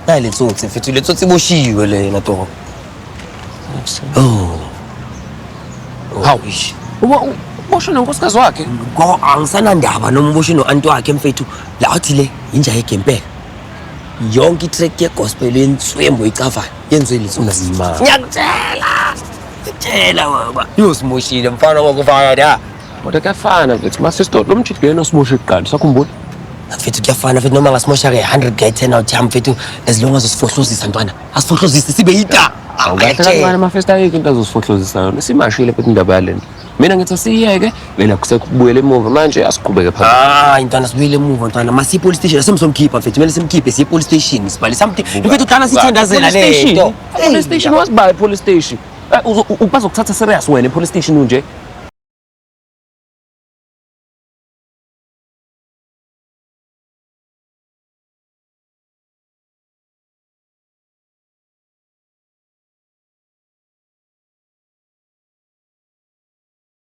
Nayi le tsotsi mfethu, le tsotsi iboshiwe lena toho. Oh. Hawu. Uboshwe nonkosikazi wakhe. Go angisanandaba noma uboshwe no-anti wakhe mfethu. La athi le inja yegempela. Yonke i-track ye-gospel yenswembu icavana yenziwe litsotsi. Ngiyakutshela. Ngiyakutshela baba. Yosimoshile mfana wakufaka la. Kodwa kuyafana mfethu, masisto lo mjidi yena osimoshe kuqala, usakhumbula? Mfethu kuyafana mfethu noma ngasimosha-ke 100 guy 10 out yami mfethu as long as usifohlozisa ntwana. Asifohlozise sibe yita. Awukahle kancane amafesta ayikho into azozifohlozisa yona. Simashile futhi indaba yalento. Mina ngithi asiyeke, vele akusekubuyela emuva manje asiqhubeke phambili. Hayi ntwana sibuyele emuva ntwana. Masiye police station asemsomkhipha mfethu kumele simkhiphe siye police station sibhale something. Mfethu uhlala sithandazela Police station? lento. Police station wasibaye police station. Bazokuthatha serious wena e-police station unje.